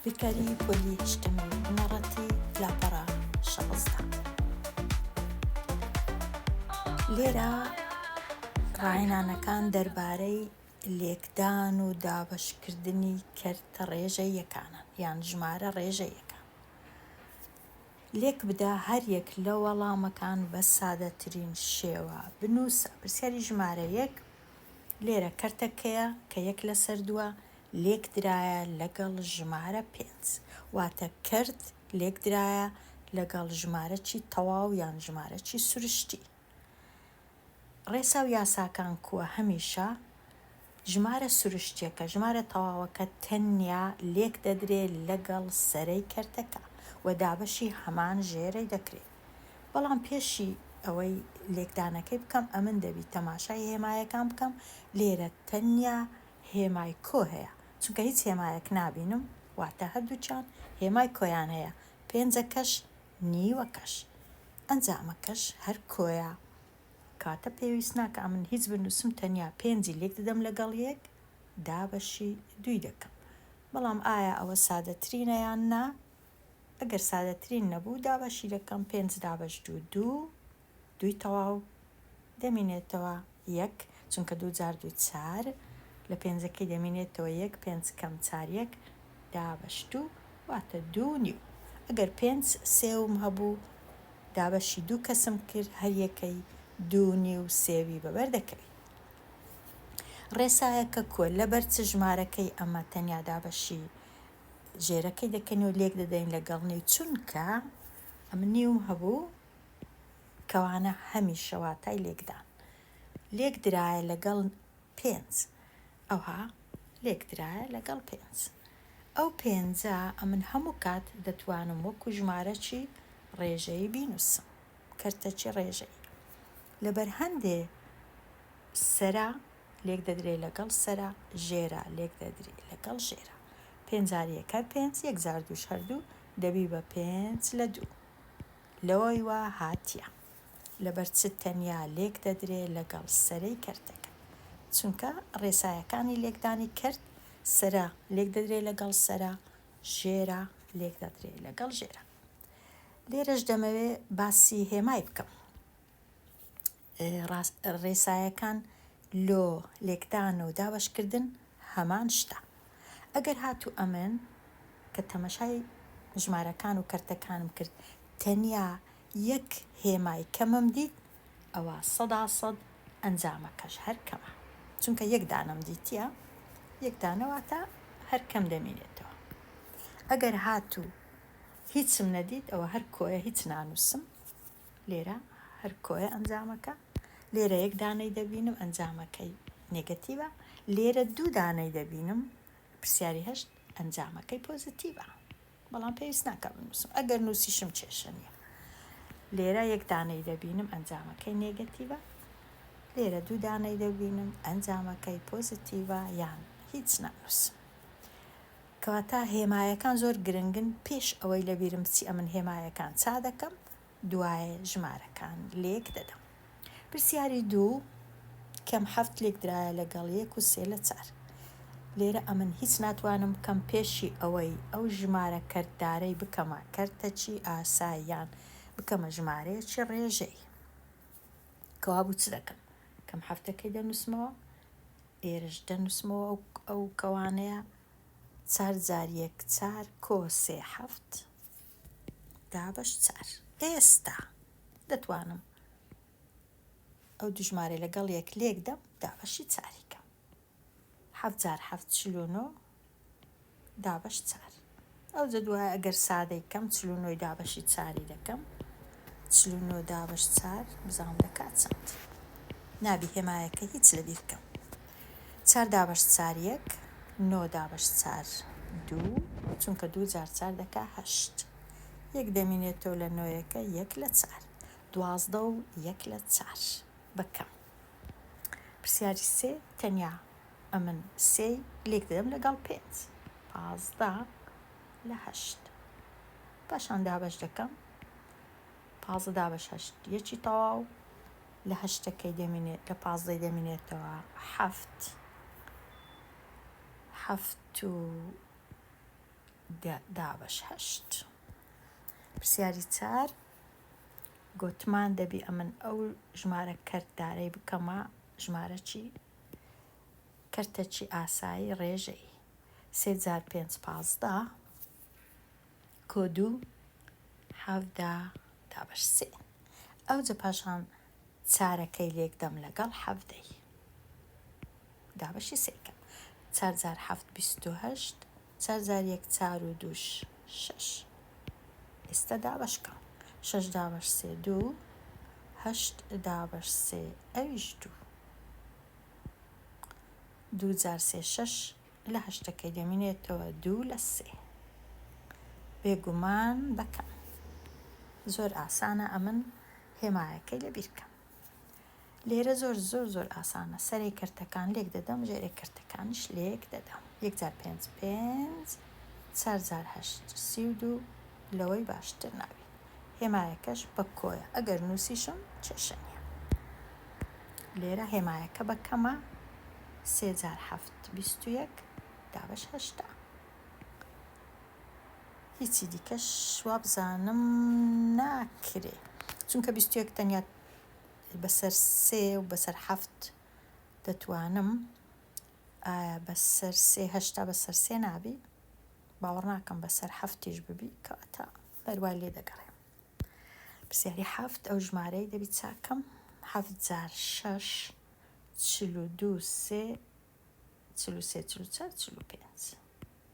بیرکاری پۆلی هەشتەمی بنەڕەتی لاپەڕە 16. لێرە ڕاهێنانەکان دەربارەی لێکدان و دابەشکردنی کەرتە ڕێژەییەکانن یان ژمارە ڕێژەییەکان. لێکبدە هەریەک لە وەڵامەکان بە سادەترین شێوە بنووسە. پرسیاری ژمارە یەک، لێرە کەرتەکەیە کە یەک لەسەر دووە لێکدرایە لەگەڵ ژمارە پێنج واتە کەرت لێکدرایە لەگەڵ ژمارەکی تەواو یان ژمارەکی سروشتی. ڕێسا و یاساکان کووە هەمیشە ژمارە سروشتیەکە، ژمارە تەواوەکە تەنیا لێک دەدرێ لەگەڵ سەرەی کەرتەکە و دابەشی هەمان ژێرەی دەکرێ. بەڵام پێشی ئەوەی لێکدانەکەی بکەم ئەمن دەبی تەماشای هێمایەکان بکەم، لێرە تەنیا هێمای کۆ هەیە چونکە هیچ هێمایەک نابینم واتە هەردووکیان هێمای کۆیان هەیە پێنجەکەش نیوەکەش ئەنجامەکەش هەر کۆیە کاتە پێویست ناکا ئەمن هیچ بنووسم تەنیا پێنجی لێک دەدەم لەگەڵ یەک دابەشی دووی دەکەم بەڵام ئایا ئەوە سادەترینە یان نا ئەگەر سادەترین نەبوو دابەشی دەکەم پێنج دابەش دوو دوو دووی تەواو دەمینێتەوە یەک چونکە دوو جار دوو چار لە پێنجەکەی دەمینێتەوە یەک پێنج کەم چار یەک دابەش دوو واتە دوو نیو ئەگەر پێنج سێوم هەبوو دابەشی دوو کەسم کرد هەر یەکەی دوو نیو سێوی بەبەر دەکەوی ڕێسایەکە کووە لەبەر چ ژمارەکەی ئەمە تەنیا دابەشی ژێرەکەی دەکەین و لێک دەدەین لەگەڵ نیو چونکە ئەمن نیوم هەبوو کەوانە هەمیشە واتای لێکدان لێکدرایە لەگەڵ پێنج ئەوها لێکدرایە لەگەڵ پێنج ئەو پێنجە ئەمن هەموو کات دەتوانم وەکو ژمارەکی ڕێژەیی بینوسم کەرتەکی ڕێژەیی لەبەر هەندێ سەرە لێک دەدرێ لەگەڵ سەرە ژێرە لێک دەدرێ لەگەڵ ژێرە پێنج جار یەک هەر پێنج یەک جار دووش هەر دوو دەبی بە پێنج لە دوو لەوەی وا هاتیە لەبەر چ تەنیا لێک دەدرێ لەگەڵ سەرەی کەرتەکە چونکە ڕێسایەکانی لێکدانی کەرت سەرە لێک دەدرێ لەگەڵ سەرە ژێرە لێک دەدرێ لەگەڵ ژێرە لێرەش دەمەوێ باسی هێمای بکەم ڕێسایەکان لۆ لێکدان و دابەشکردن هەمان شتە. ئەگەر هاتوو ئەمن کە تەمەشای ژمارەکان و کەرتەکانم کرد تەنیا یەک هێمای کەمم دیت ئەوا سەدا سەد ئەنجامەکەش هەر کەمە چونکە یەک دانەم دیتیە یەک دانە واتە هەر کەم دەمینێتەوە ئەگەر هاتوو هیچم نەدیت ئەوە هەر کۆیە هیچ نانووسم لێرە هەر کۆیە ئەنجامەکە لێرە یەک دانەی دەبینم ئەنجامەکەی نێگەتیڤە لێرە دوو دانەی دەبینم پرسیاری هەشت ئەنجامەکەی پۆزیتیڤە بەڵام پێویست ناکە بنووسم ئەگەر نووسیشم کێشە نییە لێرە یەک دانەی دەبینم ئەنجامەکەی نێگەتیڤە لێرە دوو دانەی دەبینم ئەنجامەکەی پۆزیتیڤە یان هیچ نانووسم کەواتە هێمایەکان زۆر گرنگن پێش ئەوەی لەبیرم بچی ئەمن هێمایەکان چا دەکەم دوایێ ژمارەکان لێک دەدەم. پرسیاری دوو، کەم حەفت لێکدرایە لەگەڵ یەک و سێ لە چار. لێرە ئەمن هیچ ناتوانم بکەم پێشی ئەوەی ئەو ژمارە کەرتدارەی بکەمە کەرتەکی ئاسای یان بکەمە ژمارەیەکی ڕێژەیی. کەوابوو چ دەکەم؟ کەم حەفتەکەی دەنووسمەوە، ئێرەش دەنووسمەوە ئەو کەوانەیە چار جار یەک چار کۆ سێ حەفت. دابەش چار. ئێستا دەتوانم ئەو دوو ژمارەی لەگەڵ یەک لێک دەم دابەشی چاری کەم. حەفت جار حەفت 49 دابەش چار. ئەوجە دوای ئەگەر سادەی کەم 49 دابەشی چاری دەکەم. 49 دابەش چار بزانم دەکات چەند. نابی هێمایەکە هیچ لەبیر کەم. چار دابەش چار یەک، نۆ دابەش چار دوو، چونکە دوو جار چار دەکا هەشت. یەک دەمینێتەوە لە نۆیەکە یەک لە چار. دوازدە و یەک لە چار بە کەم. پرسیاری سێ تەنیا ئەمن سێی لێک دەدەم لەگەڵ پێنج. 15 لە هەشت. پاشان دابەش دەکەم. 15 دابەش هەشت یەکی تەواو. لە هەشتەکەی دەمینێت لە پازدەی دەمینێتەوە حەفت حەفت و. دابەش هەشت. پرسیاری چار، گۆتمان دەبی ئەمن ئەو ژمارە کەرتدارەی بکەمە ژمارە چی؟ کەرتەکی ئاسایی ڕێژەیی. سێ جار پێنج 15 کۆ دوو 17 دابەش سێ. ئەوجە پاشان چارەکەی لێکدەم لەگەڵ حەڤدەی. دابەشی سێی کەم. چار جار حەفت 28، چار جار یەک چار و دووش شەش. ئێستا دابەش کەم. شەش دابەش سێ دوو، هەشت دابەش سێ ئەویش دوو. دوو جار سێ شەش، لە هەشتەکەی دەمینێتەوە دوو لە سێ. بێگومان بەکەم. زۆر ئاسانە ئەمن هێمایەکەی لەبیر کەم. لێرە زۆر زۆر زۆر ئاسانە سەرەی کەرتەکان لێک دەدەم ژێرەی کەرتەکانیش لێک دەدەم یەک جار پێنج پێنج چار جار هەشت 32 لەوەی باشتر نابی هێمایەکەش بە کۆیە ئەگەر نووسیشم کێشە نییە لێرە هێمایەکە بە کەمە سێ جار حەفت 21 دابەش هەشتا هیچی دیکەش وابزانم ناکرێ چونکە 21 تەنیا بەسەر سێ و بەسەر حەفت دەتوانم ئایا بەسەر سێ 80 بەسەر سێ نابی باوەڕ ناکەم بەسەر حەفتیش ببی کەواتە هەروای لێ دەگەڕێم پرسیاری حەفت ئەو ژمارەی دەبی چاکەم حەفت جار شەش 42 سێ 43 44 45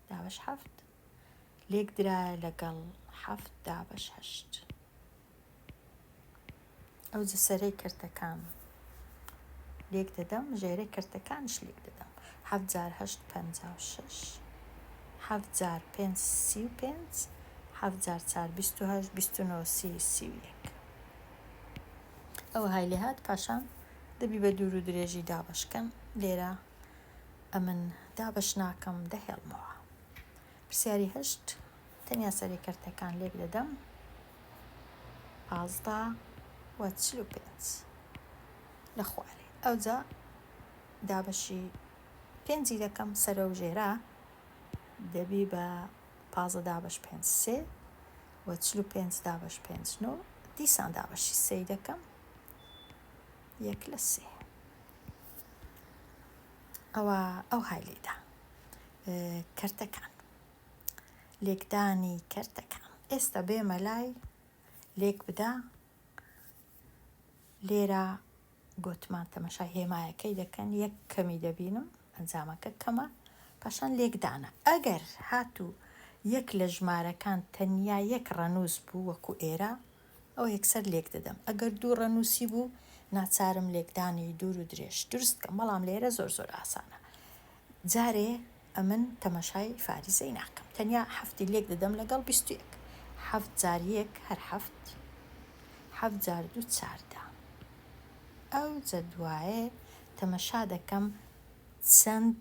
دابەش حەفت لێک درایە لەگەڵ حەفت دابەش هەشت. ئەوجە سەرەی کەرتەکان لێک دەدەم ژێرەی کەرتەکانیش لێک دەدەم حەفت جار هەشت 56 حەفت جار پێنج 35 حەفت جار چار 28 29 سی 31 ئەوە های لێهات پاشان دەبی بە دوور و درێژی دابەشکەن لێرە ئەمن دابەش ناکەم دەهێڵمەوە. پرسیاری هەشت، تەنیا سەری کەرتەکان لێک دەدەم 15 و 45 لە خوارێ ئەوجا دابەشی پێنجی دەکەم سەرە و ژێرە دەبی بە 15 دابەش پێنج سێ و 45 دابەش پێنج نۆ دیسان دابەشی سێی دەکەم یەک لە سێ. ئەوە ئەوهای لێدا کەرتەکان لێکدانی کەرتەکان ئێستا بێمە لای لێک بدە لێرە گۆتمان تەمەشای هێمایەکەی دەکەن یەک کەمی دەبینم ئەنجامەکە کەمە پاشان لێکدانە ئەگەر هاتوو یەک لە ژمارەکان تەنیا یەک ڕەنووس بوو وەکو ئێرە ئەوە یەکسەر لێک دەدەم ئەگەر دوو ڕەنووسی بوو ناچارم لێکدانی دوور و درێژ دروست بکەم بەڵام لێرە زۆر زۆر ئاسانە جارێ ئەمن تەمەشای فاریزەی ناکەم تەنیا حەفتی لێک دەدەم لەگەڵ 21 حەفت جار یەک هەر حەفت حەفت جار دوو 14 ئەو جە دوایێ تەمەشا دەکەم چەند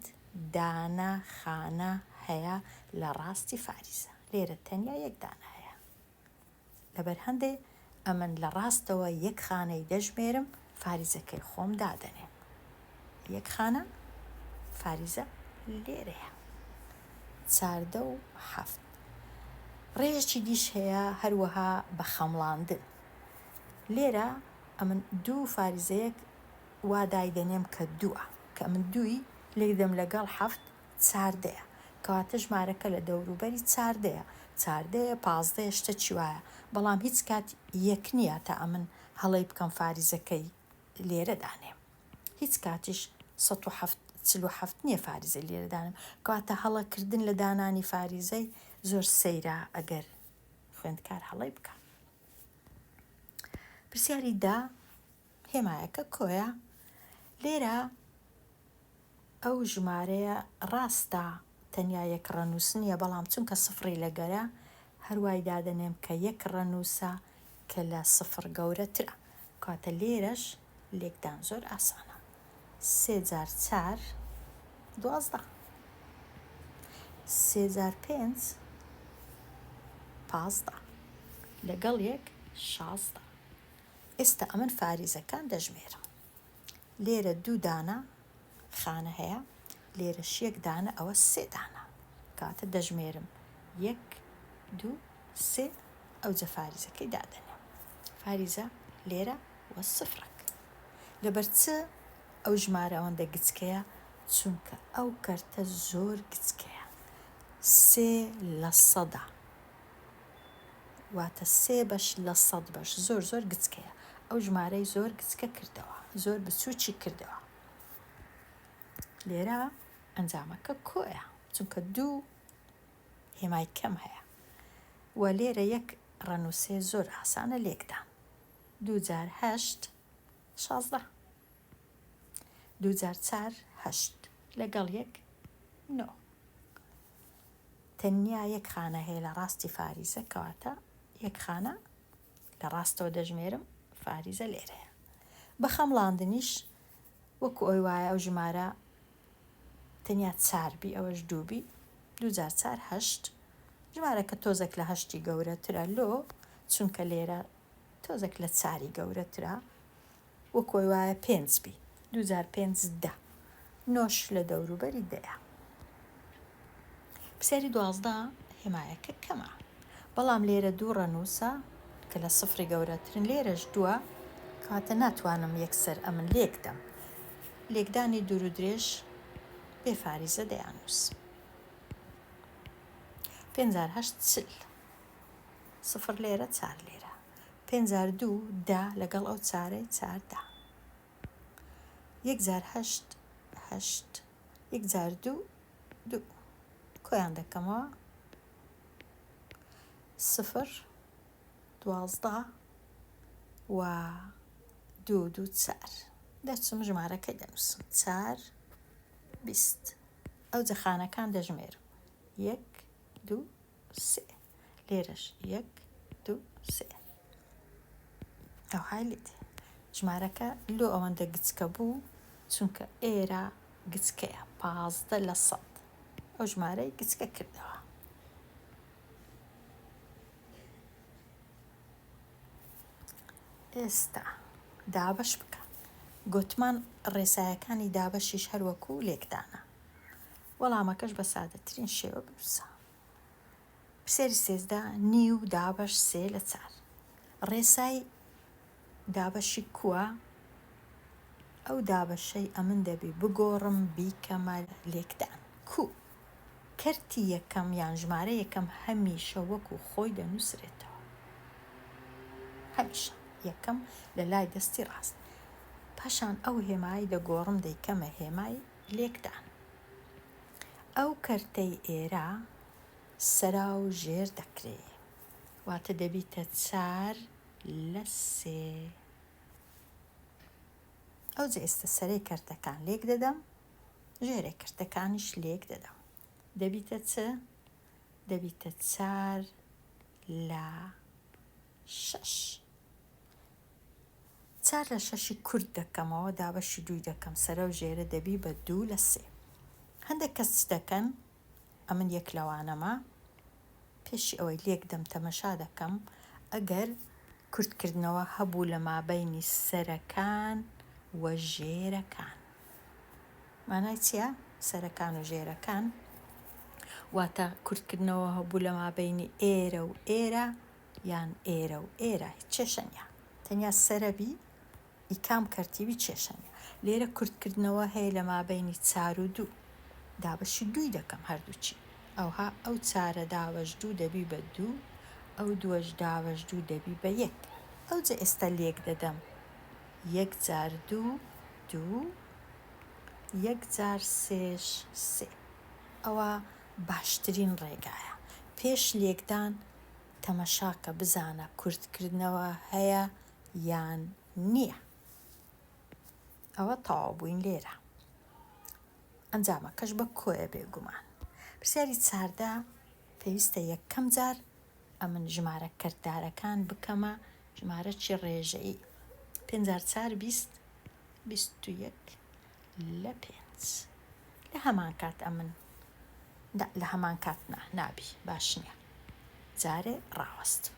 دانە خانە هەیە لە ڕاستی فاریزە لێرە تەنیا یەک دانە هەیە لەبەر هەندێ ئەمن لە ڕاستەوە یەک خانەی دەژمێرم فاریزەکەی خۆم دادەنێم یەک خانە فاریزە لێرەیە چاردە و حەفت ڕێژەکی دیش هەیە هەروەها بە خەمڵاندن لێرە ئەمن دوو فاریزەیەک وا دایدەنێم کە دووە کە ئەمن دووی لێکدەم لەگەڵ حەفت چاردەیە کەواتە ژمارەکە لە دەوروبەری چاردەیە چاردەیە پازدەیە شتەکی وایە بەڵام هیچ کات یەک نییە تا ئەمن هەڵەی بکەم فاریزەکەی لێرە دانێم هیچ کاتیش 107 47 نییە فاریزەی لێرە دانێم کەواتە هەڵەکردن لە دانانی فاریزەی زۆر سەیرە ئەگەر خوێندکار هەڵەی بکا. پرسیاری دا هێمایەکە کۆیە لێرە ئەو ژمارەیە ڕاستە تەنیا یەک ڕەنووس نییە، بەڵام چونکە سفڕی لەگەرە هەر وای دادەنێم کە یەک ڕەنووسە کە لە سفڕ گەورەترە. کەواتە لێرەش لێکدان زۆر ئاسانە. سێ جار چار 12. سێ جار پێنج 15. لەگەڵ یەک 16. ئێستا ئەمن فاریزەکان دەژمێرم. لێرە دوو دانە خانە هەیە لێرەش یەک دانە ئەوە سێ دانە کەواتە دەژمێرم. یەک دوو سێ ئەوجە فاریزەکەی دادەنێم فاریزە لێرە وە سفرەک لەبەر چ ئەو ژمارە ئەوەندە گچکەیە چونکە ئەو کەرتە زۆر گچکەیە سێ لە سەدا واتە سێ بەش لە سەد بەش زۆر زۆر گچکەیە ئەو ژمارەی زۆر گچکە کردەوە زۆر بچووکی کردەوە لێرە ئەنجامەکە کۆیە چونکە دوو هێمای کەم هەیە و لێرە یەک ڕەنووسێ زۆر ئاسانە لێکدان دوو جار هەشت 16 دوو جار چار هەشت لەگەڵ یەک نۆ تەنیا یەک خانە هەیە لە ڕاستی فاریزە کەواتە یەک خانە لە ڕاستەوە دەژمێرم فاریزە لێرەیە بە خەمڵاندنیش وەکو ئەوی وایە ئەو ژمارە تەنیا چار بی ئەوەش دوو بی دوو جار چار هەشت ژمارەکە تۆزێک لە هەشتی گەورەترە لۆ چونکە لێرە تۆزێک لە چاری گەورەترە وەکو ئەوی وایە پێنج بی دوو جار پێنج دە نۆش لە دەوروبەری دەیە. پرسیاری 12 هێمایەکە کەمە بەڵام لێرە دوو ڕەنووسە کە لە سفری گەورەترن لێرەش دووە کەواتە ناتوانم یەکسەر ئەمن لێکدەم لێکدانی دوور و درێژ بێ فاریزە دەیاننووس. پێنج جار هەشت 40 سفر لێرە چار لێرە پێنج جار دوو دە لەگەڵ ئەو چارەی چار دە یەک جار هەشت هەشت یەک جار دوو دوو کۆیان دەکەمەوە سفر 12 و دوو دوو چار دەچم ژمارەکەی دەنووسم چار 20 ئەوجە خانەکان دەژمێرم یەک دوو سێ لێرەش یەک دوو سێ ئەوهای لێ دێ ژمارەکە لۆ ئەوەندە گچکە بوو چونکە ئێرە گچکەیە 15% ئەو ژمارەی گچکە کردەوە. ئێستا دابەش بکە گۆتمان ڕێسایەکانی دابەشیش هەر وەکو لێکدانە وەڵامەکەش بە سادەترین شێوە بنووسە. پرسیاری 13 نیو دابەش سێ لە چار ڕێسای دابەشی کووە؟ ئەو دابەشەی ئەمن دەبی بگۆڕم بیکەمە لێکدان کوو؟ کەرتی یەکەم یان ژمارە یەکەم هەمیشە وەکو خۆی دەنووسرێتەوە هەمیشە یەکەم لە لای دەستی ڕاست پاشان ئەو هێمای دەگۆڕم دەیکەمە هێمای لێکدان ئەو کەرتەی ئێرە سەرا و ژێر دەکرێ واتە دەبیتە چار لە سێ. ئەوجە ئێستە سەرەی کەرتەکان لێک دەدەم ژێرەی کەرتەکانیش لێک دەدەم دەبیتە چ؟ دەبیتە چار لە شەش. چار لە شەشی کورت دەکەمەوە دابەشی دووی دەکەم سەرە و ژێرە دەبی بە دوو لە سێ. هەندێک کەس چ دەکەن ئەمن یەک لەوانەمە پێشی ئەوەی لێک دەم تەمەشا دەکەم ئەگەر کورت کردنەوە هەبوو لە مابەینی سەرەکان و ژێرەکان مانای چیە سەرەکان و ژێرەکان واتە کورت کردنەوە هەبوو لە مابەینی ئێرە و ئێرە یان ئێرە و ئێرە هیچ کێشە نیە تەنیا سەرە بی ئی کام کەرتی بی کێشە نیە لێرە کورت کردنەوە هەیە لە مابەینی چار و دوو دابەشی دووی دەکەم هەردووکی ئەوها ئەو چارە دابەش دوو دەبی بە دوو ئەو دووەش دابەش دوو دەبی بە یەک ئەوجە ئێستا لێک دەدەم یەک جار دوو دوو یەک جار سێش سێ ئەوە باشترین ڕێگایە پێش لێکدان تەمەشاکە بزانە کورت کردنەوە هەیە یان نییە. ئەوە تەواو بووین لێرە. ئەنجامەکەش بە کۆیە بێگومان. پرسیاری 14 پێویستە یەکەم جار ئەمن ژمارە کەرتدارەکان بکەمە ژمارەکی ڕێژەیی. پێنج جار چار 20 21 لە پێنج. لە هەمان کات ئەمن نا لە هەمان کات نا نابی باش نییە جارێ ڕاوەستم.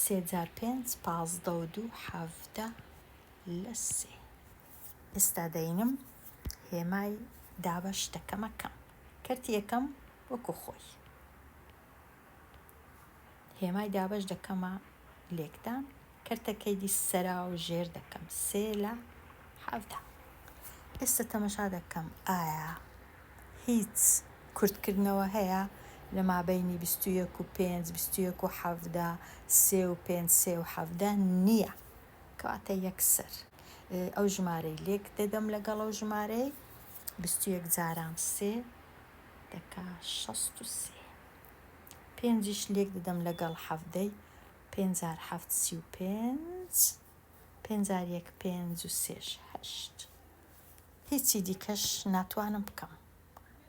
سێ جار پێنج 15 و دوو 17 لە سێ. ئێستا دەینم هێمای دابەش دەکەمە کەم. کەرتی یەکەم. وەکو خۆی. هێمای دابەش دەکەمە لێکدان، کەرتەکەی دی سەراو ژێر دەکەم، سێ لە 17. ئێستا تەمەشا دەکەم ئایا هیچ کورتکردنەوە هەیە لە مابەینی 21 و پێنج، 21 و 17، سێ و پێنج، سێ و 17؟ نییە. کەواتە یەکسەر ئەو ژمارەی لێک دەدەم لەگەڵ ئەو ژمارەی 21 جاران سێ دەکا 63. پێنجیش لێک دەدەم لەگەڵ حەڤدەی، پێنج جار حەفت 35، پێنج جار یەک پێنج و سێش هەشت. هیچی دیکەش ناتوانم بکەم.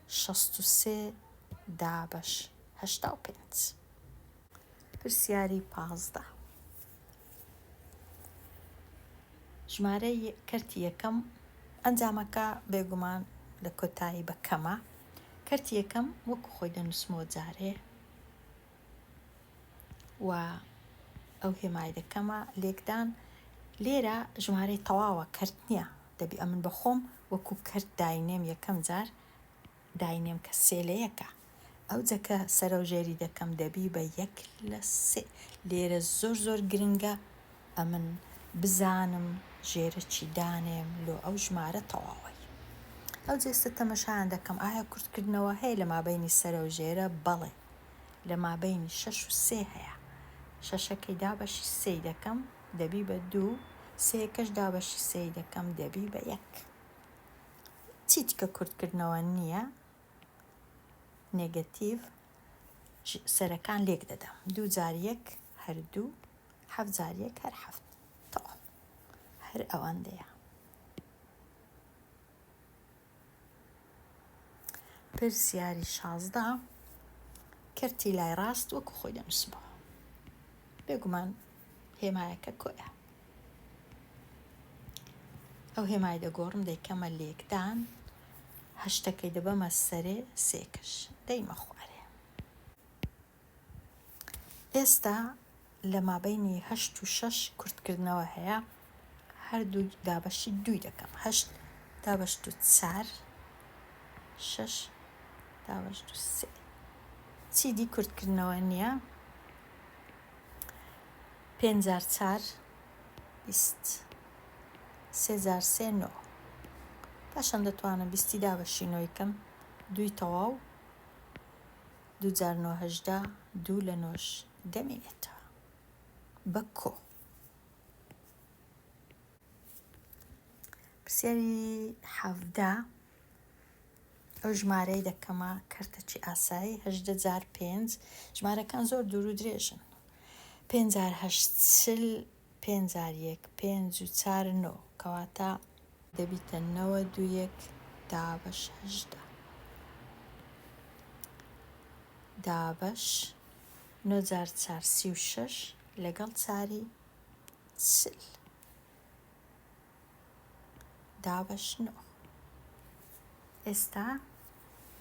63 دابەش 85. پرسیاری 15. ژمارەی کەرتی یەکەم، ئەنجامەکە بێگومان لە کۆتایی بە کەمە. کەرتی یەکەم وەکو خۆی دەنووسمەوە جارێ و ئەو هێمای دەکەمە لێکدان. لێرە ژمارەی تەواوە، کەرت نییە، دەبی ئەمن بە خۆم وەکو کەرت داینێم. یەکەم جار داینێم کە سێ لە یەکە، ئەوجە کە سەرەوژێری دەکەم دەبی بە یەک لە سێ. لێرە زۆر زۆر گرنگە ئەمن بزانم ژێرە چی دانێم لۆ ئەو ژمارە تەواوەی. ئەوجە ئێستا تەمەشایان دەکەم ئایا کورتکردنەوە هەیە لە مابەینی سەرەوژێرە؟ بەڵێ، لە مابەینی شەش و سێ هەیە. شەشەکەی دابەشی سێی دەکەم دەبی بە دوو، سێیەکەش دابەشی سێی دەکەم دەبی بە یەک. چی دیکە کورتکردنەوە نییە. نێگەتیڤ سەرەکان لێک دەدەم، دوو جار یەک هەر دوو، حەفت جار یەک هەر حەفت. تەواو، هەر ئەوەندەیە. پرسیاری 16. کەرتی لای ڕاست وەکو خۆی دەنووسمەوە، بێگومان هێمایەکە کۆیە. ئەو هێمای دەگۆڕم دەیکەمە لێکدان، هەشتەکەی دەبەمە سەرێ، سێکەش دەیمە خوارێ. ئێستا لە مابەینی هەشت و شەش کورتکردنەوە هەیە، هەردوو دابەشی دووی دەکەم. هەشت دابەش دوو چار، شەش دابەش دوو سێ. چیدی کورتکردنەوە نییە. پێنج جار چار 20، سێ جار سێ نۆ. پاشان دەتوانم بیستی دابەشی نۆی کەم، دووی تەواو، دوو جار نۆ 18، دوو لە نۆش دەمینێتەوە بە کۆ. پرسیاری 17. ئەو ژمارەی دەکەمە کەرتەکی ئاسایی، 18 جار پێنج. ژمارەکان زۆر دوور و درێژن. پێنج جار هەشت 40، پێنج جار یەک پێنج و چار نۆ، کەواتە دەبیتە 91 دابەش 18 دابەش نۆ جار چار 36 لەگەڵ چاری 40 دابەش نۆ. ئێستا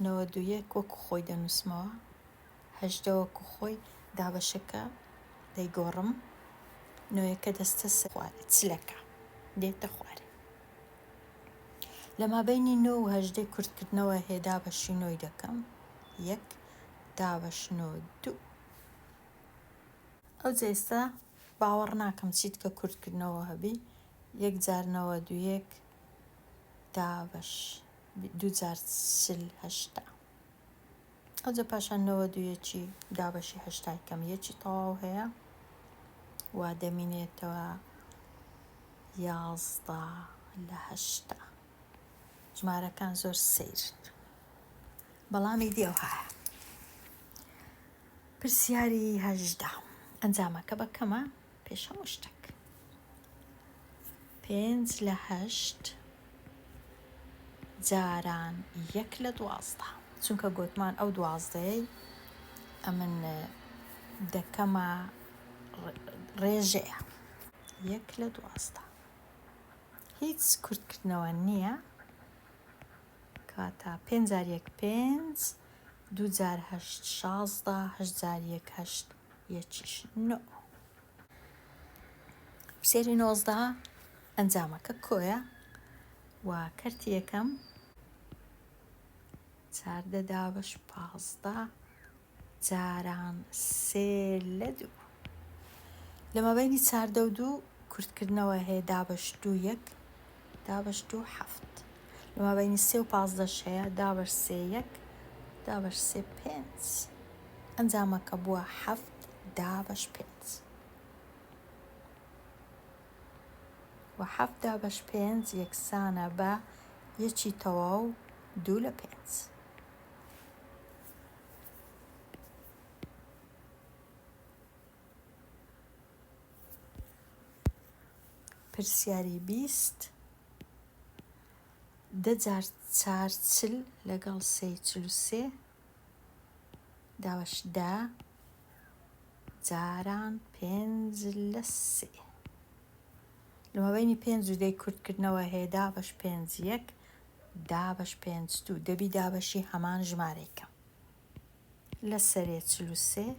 91 وەکو خۆی دەنووسمەوە، 18 وەکو خۆی، دابەشەکە دەیگۆڕم، نۆیەکە دەستە خوارێ، چلەکە دێتە خوارێ. لە مابەینی نۆ و هەژدەی کورتکردنەوە هەیە، دابەشی نۆی دەکەم، یەک دابەش نۆ دوو. ئەوجە ئێستا باوەڕ ناکەم چیت کە کورتکردنەوە هەبی، یەک جار 91 دابەش دوو جار 40 80. ئەوجە پاشان 91ی دابەشی هەشتای کەم، یەکی تەواو هەیە و دەمینێتەوە 11 لە هەشتا. ژمارەکان زۆر سەیرن، بەڵام ئیدی ئەوهایە. پرسیاری 18. ئەنجامەکە بە کەمە. پێش هەموو شتێک پێنج لە هەشت جاران یەک لە 12، چونکە گوتمان ئەو دوازدەیەی ئەمن دەکەمە ڕێژەیە، یەک لە 12. هیچ کورتکردنەوە نییە. کاتە پێنج جار یەک پێنج، دوو جار هەشت 16، هەشت جار یەک هەشت، یەکیش نۆ. پرسیاری 19. ئەنجامەکە کۆیە و کەرتی یەکەم. 14 دابەش 15 جاران سێ لە دوو. لە مابەینی چاردە و دوو کورتکردنەوە هەیە دابەش دوو یەک دابەش دوو حەفت. لە مابەینی سێ و پازدەش هەیە دابەش سێ یەک دابەش سێ پێنج. ئەنجامەکە بووە حەفت دابەش پێنج. و حەفت دابەش پێنج یەکسانە بە یەکی تەواو دوو لە پێنج. پرسیاری 20 دە جار چار 40 لەگەڵ سێی 43 دابەش دە جاران پێنج لە سێ. لە مابەینی پێنج و دەی کورتکردنەوە هەیە دابەش پێنج یەک دابەش پێنج دوو دەبی دابەشی هەمان ژمارەی کەم. لە سەرێ 43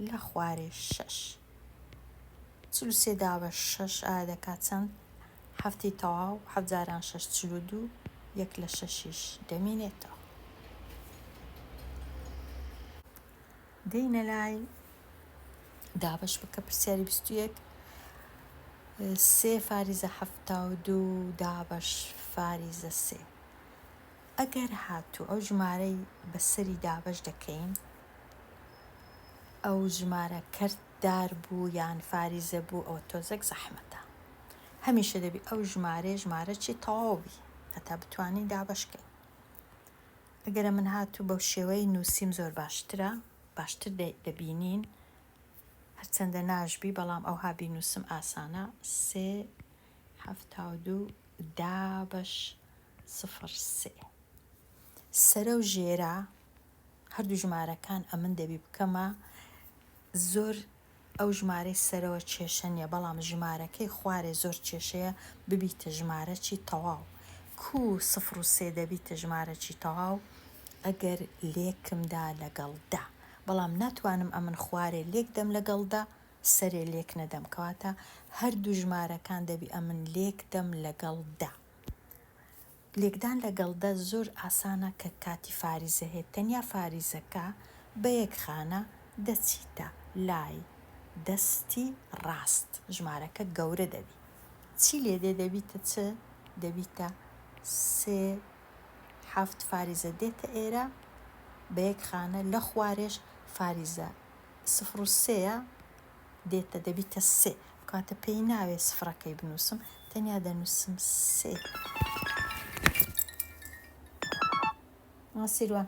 لە خوارێ شەش. 43 دابەش شەش ئایا دەکات چەند؟ حەفتی تەواو حەفت جاران شەش 42 یەک لە شەشیش دەمینێتەوە. دێینە لای دابەش بکە پرسیاری 21 سێ فاریزە 72 دابەش فاریزە سێ ئەگەر هاتوو ئەو ژمارەی بەسەری دابەش دەکەین ئەو ژمارە کەرت دار بوو یان فاریزە بوو ئەوە تۆزەک زەحمەتە هەمیشە دەبی ئەو ژمارەیە ژمارەکی تەواو بی هەتا بتوانین دابەش کەین ئەگەر ئەمن هاتوو بەو شێوەی نووسیم زۆر باشترە باشتر دەبینین هەرچەندە ناشبی بەڵام ئەوها بینووسم ئاسانە سێ 72 دابەش سفر سێ سەرە و ژێرە هەردوو ژمارەکان ئەمن دەبی بکەمە زۆر ئەو ژمارەی سەرەوە کێشە نیە بەڵام ژمارەکەی خوارێ زۆر کێشەیە ببیتە ژمارەکی تەواو کوو سفر و سێ دەبیتە ژمارەکی تەواو ئەگەر لێکم دا لەگەڵ دە بەڵام ناتوانم ئەمن خوارێ لێک دەم لەگەڵ دە سەرێ لێک نەدەم کەواتە هەردوو ژمارەکان دەبی ئەمن لێک دەم لەگەڵ دە. لێکدان لەگەڵ دە زۆر ئاسانە کە کاتی فاریزە هەیە تەنیا فاریزەکە بە یەک خانە دەچیتە لای دەستی ڕاست ژمارەکە گەورە دەبی چی لێ دێ دەبیتە چ دەبیتە سێ حەفت فاریزە دێتە ئێرە بە یەک خانە لە خوارێش فاریزە سفر و سێیە دێتە دەبیتە سێ کەواتە پێی ناوێ سفرەکەی بنووسم تەنیا دەنووسم سێ. سیروان.